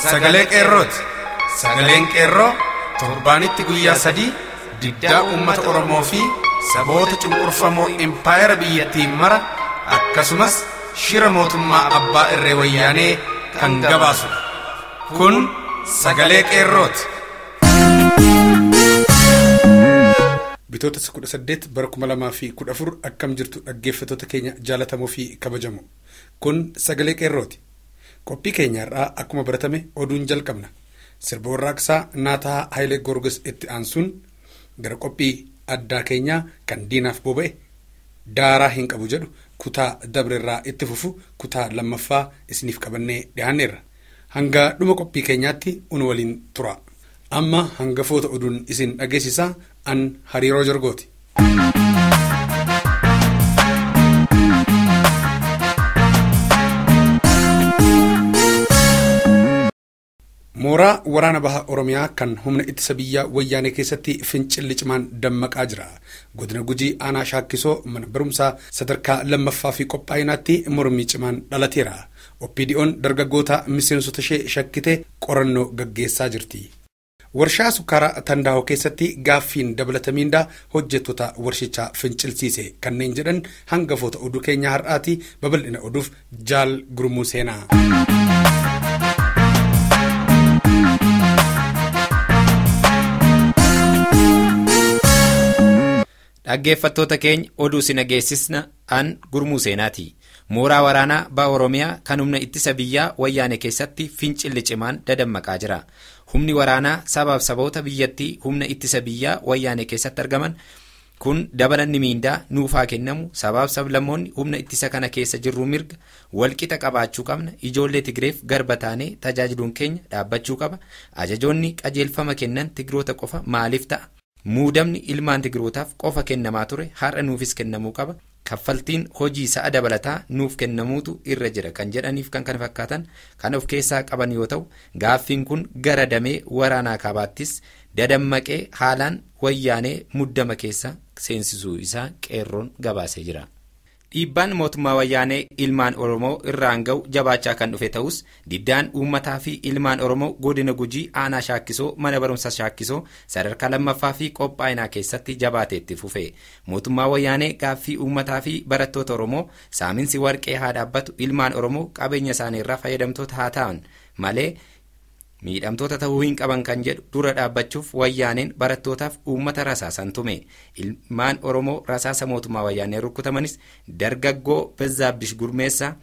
sagalee qeerrooti. Sagaleen qeerroo torbaanitti guyyaa 3 diddaa uummata Oromoo fi saboota cunqurfamoo impaayera biyyattii mara akkasumas shira mootummaa abbaa irree wayyaanee kan gabaasudha. Kun sagalee qeerrooti. Bitoota 18 bara 2014 akkam jirtu dhaggeeffattoota keenya jaalatamoo fi kabajamoo. Kun sagalee qeerrooti. Qophii keenya irraa akkuma baratame oduun jalqabna. Sirba warraaqsaa Naataa Hayilee Goorgis itti aansuun gara qophii addaa keenyaa kan diinaaf boba'e daaraa hin qabu jedhu kutaa dabreerraa itti fufu kutaa lammaffaa isiniif qabannee dhiyaanneerra. Hanga dhuma qophii keenyaatti unu waliin tura. Amma hangafoota oduun isin dhageessisaa an Hariiroo Jorgooti. Mooraa waraana baha Oromiyaa kan humna ittisa biyyaa wayyaanee keessatti fincilli cimaan dammaqaa jira. Godina Gujii aanaa Shaakkisoo mana barumsaa sadarkaa lammaffaa fi qophaa'inaatti mormii cimaan dhalateera. OPDO'n dargaggoota miseensota ishee shakkitee qorannoo gaggeessaa jirti. Warshaa sukkaaraa Tandaahoo keessatti gaaffiin dabalata miindaa hojjettoota warshichaa fincilsiise kanneen jedhan hangafoota oduu keenyaa har'aati. Babal'ina oduuf Jaal Gurmuu Seenaa. Dhaggeeffattoota keenya oduu isin dhageessisna an Gurmuu Seenaati. Mooraa waraanaa baha Oromiyaa kan humna ittisa biyyaa wayyaane keessatti fincilli cimaan dadammaqaa jira. Humni waraanaa sabaaf saboota biyyattii humna ittisa biyyaa wayyaane keessatti argaman kun dabalanni miindaa nuufaa kennamu sabaaf sablammoonni humna ittisa kana keessa jirru mirga walqixa qabaachuu qabna. Ijoollee Tigreef garba taanee tajaajiluun keenya dhaabbachuu qaba. Ajajoonni qajeelfama kennan Tigroota qofa maaliif ta'a? Muudamni ilmaan Tigrootaaf qofa kennamaa ture har'a nuufis kennamuu qaba. Kaffaltiin hojii sa'a dabalataa nuuf kennamuutu irra jira kan jedhaniif kan kana fakkaatan kan of keessaa qaban yoo ta'u, gaaffiin kun gara damee waraanaa kaabaattis dadammaqee haalaan wayyaanee muddama keessa seensisuu isaa qeerroon gabaasee jira. Dhiibbaan mootummaa wayyaanee ilmaan Oromoo irraan ga'u jabaachaa kan dhufe ta'us diddaan uummataa fi ilmaan Oromoo godina Gujii aanaa Shaakkisoo mana barumsa Shaakkisoo sadarkaa lammaffaa fi qophaa'inaa keessatti jabaatee itti fufe. Mootummaa wayyaanee gaaffii uummataa fi barattoota Oromoo saaminsi warqee haa dhaabbatu, ilmaan Oromoo qabeenya isaanii irraa fayyadamtoota haa ta'an malee miidhamtoota ta'uu hin qaban kan jedhu dura dhaabbachuuf wayyaaneen barattootaaf uummata rasaasan tume. Ilmaan Oromoo rasaasa mootummaa wayyaanee rukutamanis dargaggoo Bezzaabbish Gurmeessaa,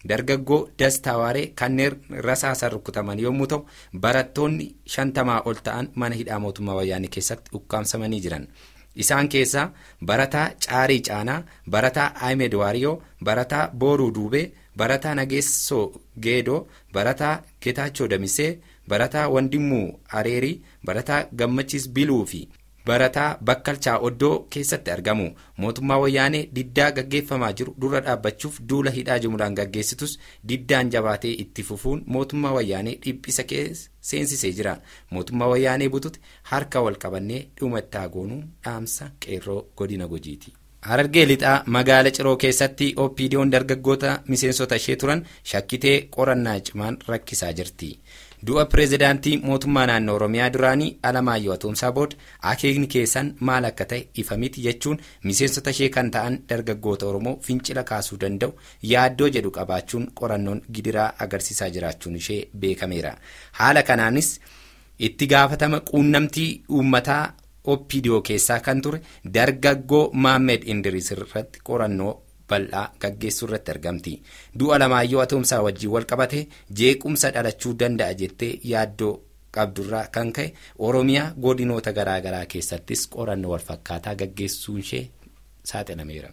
dargaggoo Dastaa Waaree kanneen rasaasan rukutaman yommuu ta'u, barattoonni 50 ol ta'an mana hidhaa mootummaa wayyaanee keessatti ukkaamsamanii jiran. Isaan keessaa barataa Caarii Caanaa, barataa Ahmed Waariyoo, barataa Booruu Duubee, barataa Nageessoo Geedoo, barataa Getaachoo Damisee, barataa Wandimmuu Areerii, barataa Gammachiis Biluu fi barataa Bakkalchaa Oddoo keessatti argamu. Mootummaa wayyaanee diddaa gaggeeffamaa jiru dura dhaabbachuuf duula hidhaa jumlaan gaggeessitus diddaan jabaatee itti fufuun mootummaa wayyaanee dhiphisa keessa seensisee jira. Mootummaa wayyaanee bututti harka wal qabannee dhumattaa goonuu dhaamsa qeerroo godina Gujiiti. Harargee lixaa magaala Ciroo keessatti OPDO'n dargaggoota miseensota ishee turan shakkitee qorannaa cimaan rakkisaa jirti. Du'a pireezidaantii mootummaa naannoo Oromiyaa duraanii Alamaayyoo Atoomsaa booda akeekni keessan maal akka ta'e ifa miti jechuun miseensota ishee kan ta'an dargaggoota Oromoo fincila kaasuu danda'u yaaddoo jedhu qabaachuun qorannoon gidiraa agarsiisaa jiraachuun ishee beekameera. Haala kanaanis itti gaafatama quunnamtii uummataa OPDO keessaa kan ture dargaggoo Maammed Indiris irratti qorannoo bal'aa gaggeessuu irratti argamti. Du'a Alamaayyoo Atoomsaa wajjin wal qabate jeequmsa dhalachuu danda'a jettee yaaddoo qabdurraa kan ka'e Oromiyaa godinoota garaagaraa keessattis qorannoo wal fakkaataa gaggeessuun ishee saaxilameera.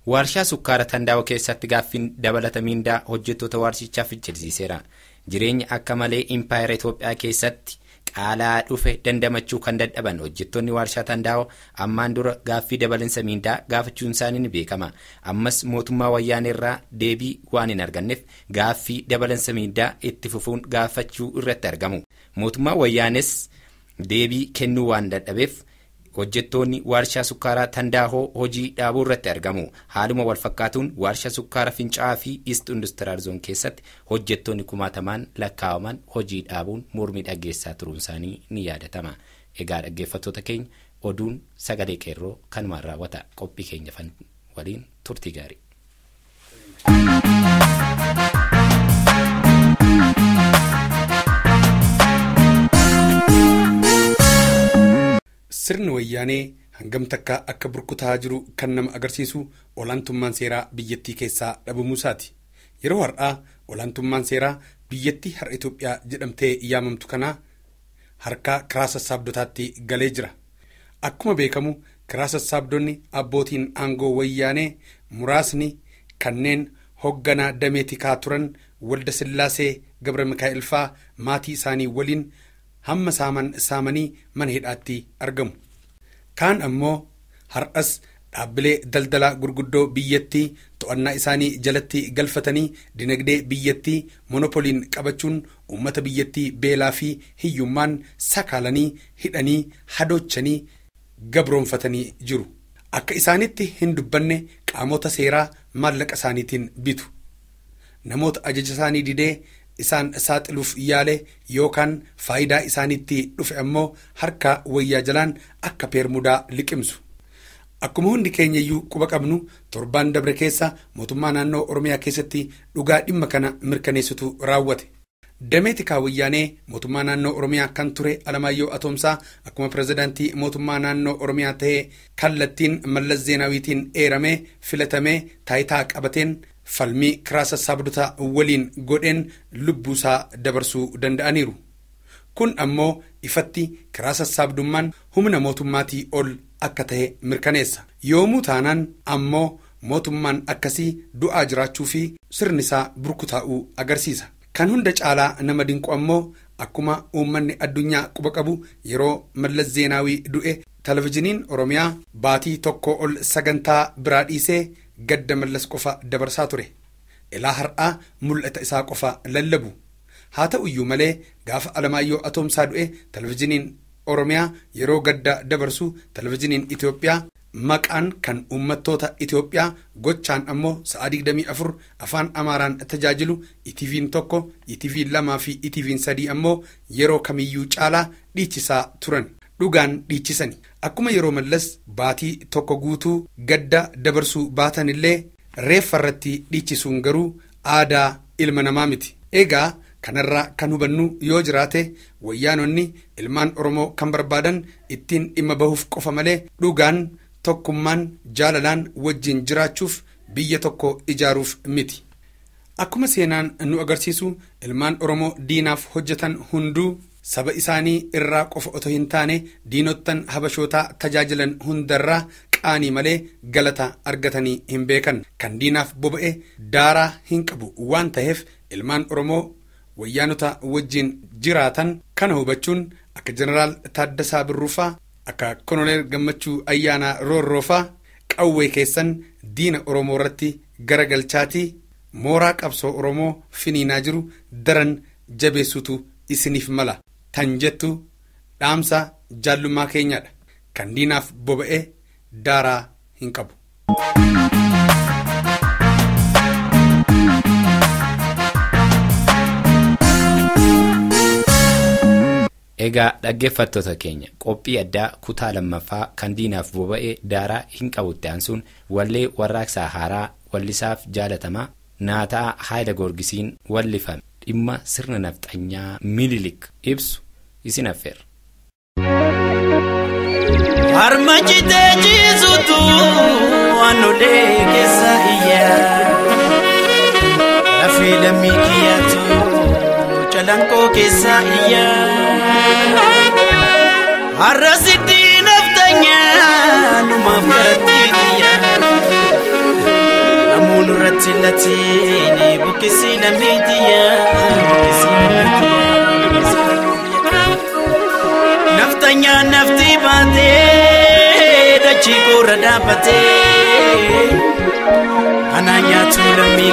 Warshaa sukkaara Tandaahoo keessatti gaaffiin dabalata miindaa hojjettoota warshichaa fincilsiiseera. Jireenya akka malee impaayera Itoophiyaa keessatti qaalaa dhufe dandamachuu kan dadhaban hojjettoonni warshaa Tandaahoo ammaan dura gaaffii dabalinsa miindaa gaafachuun isaanii ni beekama. Ammas mootummaa wayyaanee irraa deebii waan hin arganneef gaaffii dabalinsa miindaa itti fufuun gaafachuu irratti argamu. Mootummaa wayyaanes deebii kennuu waan dadhabeef Hojjettoonni warshaa sukkaaraa Tandaahoo hojii dhaabuu irratti argamu. Haaluma wal fakkaatuun warshaa sukkaara Fincaa'aa fi East Industrial Zone keessatti hojjettoonni kumaatamaan lakkaa'aman hojii dhaabuun mormii dhageessaa turuun isaanii ni yaadatama. Egaa dhaggeeffattoota keenya oduun sagalee qeerroo kanumaan raawwata. Qophii keenya waliin turtii gaarii. Sirni wayyaanee hangam takka akka burkutaa jiru kan nama agarsiisu olaantummaan seeraa biyyattii keessaa dhabamuu isaati. Yeroo har'aa olaantummaan seeraa biyyattii har'a Itoophiyaa jedhamtee yaamamtu kana harka kiraa sassaabdotaatti galee jira. Akkuma beekamu kiraa sassaabdonni abbootiin aangoo wayyaanee muraasni kanneen hoogganaa damee tikaa turan Walda Sillaasee Gabra Mikaa'el fa'aa maatii isaanii waliin hamma saamanii mana hidhaatti argamu. Kaan ammoo har'as dhaabbilee daldalaa gurguddoo biyyattii to'annaa isaanii jalatti galfatanii dinagdee biyyattii monopoliin qabachuun uummata biyyattii beelaa fi hiyyummaan sakaalanii hidhanii hadochanii gabroonfatanii jiru. Akka isaanitti hin dubbanne qaamota seeraa maallaqa isaaniitiin bitu. Namoota ajaja isaanii didee isaan saaxiluuf yaale yookaan faayidaa isaaniitti dhufe ammoo harka wayyaa jalaan akka peermudaa liqimsu. Akkuma hundi keenya iyyuu quba qabnu torbaan dabre keessa mootummaa naannoo Oromiyaa keessatti dhugaa dhimma kana mirkaneessitu raawwate. Damee tikaa wayyaanee mootummaa naannoo Oromiyaa kan ture Alamaayyoo Atoomsaa akkuma pirezidaantii mootummaa naannoo Oromiyaa ta'ee kallattiin Mallas Zeenaawiitiin eeramee filatamee taayitaa qabateen falmii kiraa sassaabdotaa waliin godheen lubbuusaa dabarsuu danda'aniiru. Kun ammoo ifatti kiraa sassaabdummaan humna mootummaatii ol akka ta'e mirkaneessa. Yoomuu taanaan ammoo mootummaan akkasii du'aa jiraachuu fi sirni isaa burkutaa'uu agarsiisa. Kan hunda caalaa nama dinqu ammoo akkuma uummanni addunyaa quba qabu yeroo Mallas Zeenaawii du'e televizyiiniin Oromiyaa baatii tokko ol sagantaa biraa dhiisee gadda Mallas qofa dabarsaa ture. Ilaa har'aa mul'ata isaa qofa lallabu. Haa ta'u iyyuu malee gaafa Alamaayyoo Atoomsaa du'e televizyiiniin Oromiyaa yeroo gadda dabarsu televizyiiniin Itoophiyaa maqaan kan uummattoota Itoophiyaa gochaan ammoo sa'a 24 afaan Amaaraan tajaajilu ETV'n 1, ETV 2 fi ETV'n 3 ammoo yeroo kamiyyuu caalaa dhiichisaa turan. Dhugaan dhiichisani. Akkuma yeroo Mallas baatii tokko guutuu gadda dabarsuu baatan illee reeffa irratti dhiichisuun garuu aadaa ilma namaa miti. Egaa kanarraa kan hubannu yoo jiraate wayyaanonni ilmaan Oromoo kan barbaadan ittiin dhimma bahuuf qofa malee dhugaan tokkummaan jaalalaan wajjin jiraachuuf biyya tokko ijaaruuf miti. Akkuma seenaan nu agarsiisu ilmaan Oromoo diinaaf hojjetan hunduu saba isaanii irraa qofa otoo hin taane diinottan habashootaa tajaajilan hundarraa qaanii malee galata argatanii hin beekan. Kan diinaaf boba'e daaraa hin qabu waan ta'eef ilmaan Oromoo wayyaanota wajjin jiraatan kana hubachuun akka Jeneraal Taaddasaa Birruufaa akka Koloneel Gammachuu Ayyaanaa Roorroofaa qawwee keessan diina Oromoo irratti garagalchaatii mooraa qabsoo Oromoo finiinaa jiru daran jabeessutu isiniif mala. Tan jettu dhaamsa jaallummaa keenyaadha. Kan diinaaf boba'e daaraa hin qabu. Egaa dhaggeeffattoota keenya qophii addaa kutaa lammaffaa kan diinaaf boba'e daaraa hin qabutti aansuun wallee warraaqsaa haaraa wallisaaf jaalatamaa Naataa Haayila Goorgisiin wallifame dhimma sirna nafxanyaa Minilik ibsu isin affeerra. Harma citee ciisutu aanolee keessa iyyaa lafee lammii kiyyaatu calanqoo keessa iyyaa har'a sitti nafxanyaa numaaf garatti iyyaa namoonni irratti latiin buqqisii lammii tiyyaa buqqisii lammii tiyyaa. Naftanya nafti baatee dachii koora dhaabbatee anaa nyaatu lammii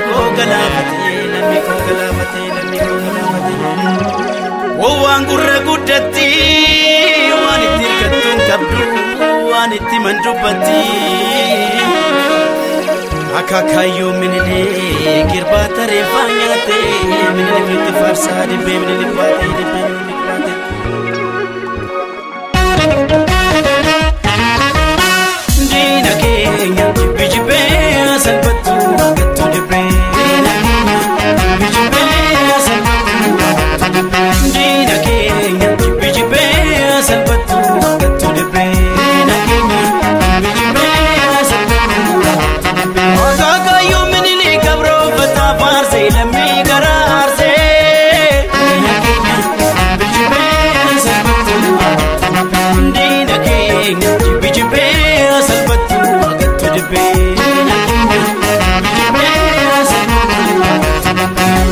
koo galaafatee lammii koo galaafatee lammii koo galaafatee. Waan gurra guddatti waan itti hirkattuun qabdu waan itti mandubbatti. Akaakayyuu minilik irbaata reeffaa nyaate minilik itti faarsaa dibbee minilik baatee dibbee minilik baatee. Diina keenya jibbi jibbee salphattu gattu dibbee. Diina keenya jibbi jibbee salphattu gattu dibbee. Diina keenya jibbi jibbee salphattu gattu dibbee. Diina keenya jibbi jibbee salphattu gattu dibbee. Akaakayyuu minilik gabroofataa faarsee lammii garaa aarsee. Diina keenya jibbi jibbee salphattu gattu dibbee. Diina keenya jibbi jibbee salphattu gattu dibbee. Diina keenya jibbi jibbee salphattu gattu dibbee.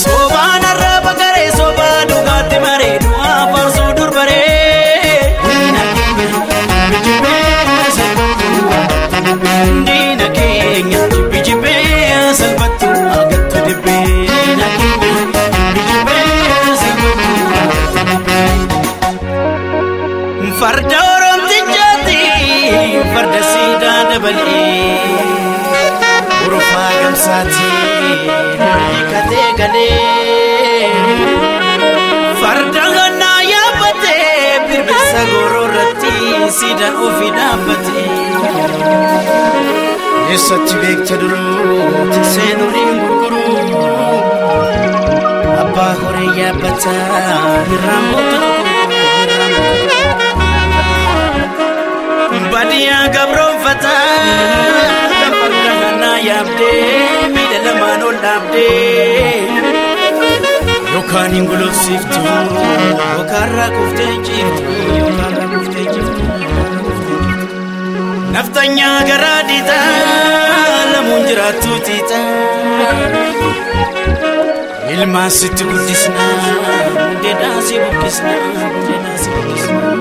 Soobaan arraba garee soobaa dhugaatti maree du'aa faarsuu dur baree. Diina keenya jibbi jibbee salphattu gattu dibbee. Diina keenya jibbi jibbee salphattu gattu dibbee. Diina keenya jibbi jibbee salphattu gattu dibbee. Farda Oromtichaati farda siidaa dabalee urufaa gamsaati hiikatee galee farda gannaa yaabbatee birbirsa gororratti siidaan ofii dhaabbatee eessatti beekta duruu tikseen horiin gurguruu abbaa horii yaabbataa irraan mootu. Baadiyyaa gabroonfataa farda gannaa yaabdee miila lamaan ol dhaabdee yookaan hin gulufsiiftu yookaan rakuftee ciiftu yookaan rakuftee ciiftu. Naftanyaa garaa dhiitaa lamuun jiraattu tiitaa ilmaan sitti guddisnaa hundeedhaan si buqqisnaa hundeedhaan si buqqisnaa.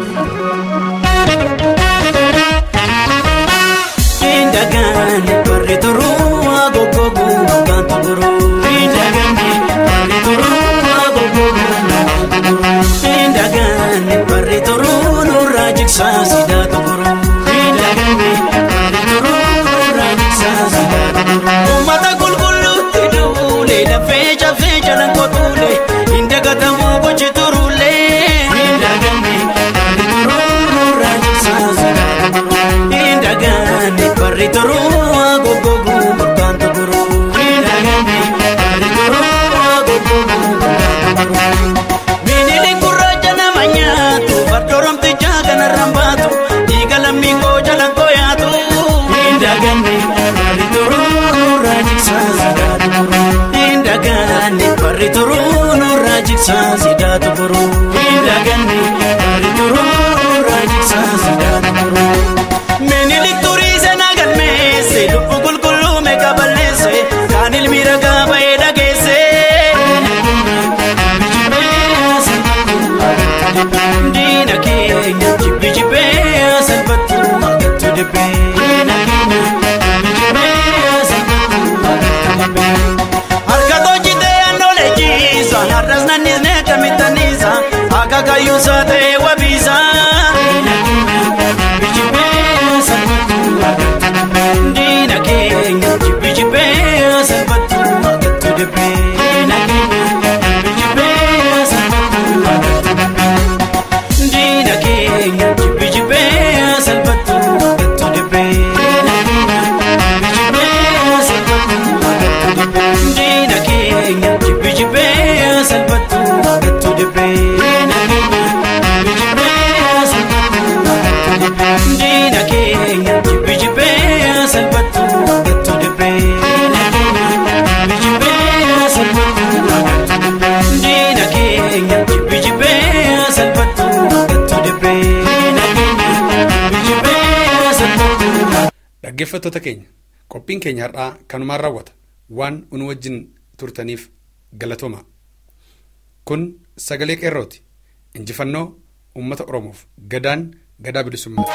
Indagaani barri turuu agogogu kan tuguru. Indagaani barri turuu agogogu kan tuguru. Indagaani barri turuu nurraa jigsaa sidaa tuguru. Indagaani barri turuu nurraa jigsaa sidaa tuguru. Uummata qulqulluutti duulee lafee cabsee jalan qotuulee indagatamuu gochi turuulee. Indagaani barri turuu nurraa jigsaa sidaa tuguru. Indagaani barri turuu agogogu burkaan tuguru. Indagaani barri turuu agogogu burkaan tuguru. Minilik gurraacha nama nyaatu farda Oromtichaa kanarraan baatu dhiiga lammii koo jalan koo yaatu. Indagaani barri turuu nurraa jigsaa sidaa tuguru. Indagaani barri turuu nurraa jigsaa sidaa tuguru. Indagaani barri turuu nurraa jigsaa sidaa tuguru. Minilik turiise nagalmeesse lubbuu qulqulluu meeqa balleesse kaan ilmi ragaa ba'ee dhageesse. Diina keenya jibbi jibbee salphattu gattu dibbee. Diina keenya jibbi jibbee salphattu gattu dibbee. Harka tolchitee aannoolee ciisa har'as nannisnee akkamittanisa akaakayyuusaa ta'ee wabiisa. Diina keenya jibbi jibbee salphattu gattu dibbee. Diina keenya jibbi jibbee salphattu gattu dibbee. Diina keenya jibbi jibbee salphattu gattu dibbee. Diina keenya jibbi jibbee salphattu gattu dibbee. Diina keenya jibbi jibbee salphattu gattu dibbee. Diina keenya jibbi jibbee salphattu gattu dibbee. Diina keenya jibbi jibbee salphattu gattu dibbee. Diina keenya jibbi jibbee salphattu gattu dibbee. Diina keenya jibbi jibbee salphattu gattu dibbee. Diina keenya jibbi jibbee salphattu gattu dibbee. Diina keenya jibbi jibbee salphattu. Dhaggeeffattoota keenya qophiin keenya har'aa kanumaan raawwata. Waan nu wajjin turtaniif galatooma. Kun sagalee qeerrooti. Injifannoo uummata Oromoof gadaan gadaa bilisummaa.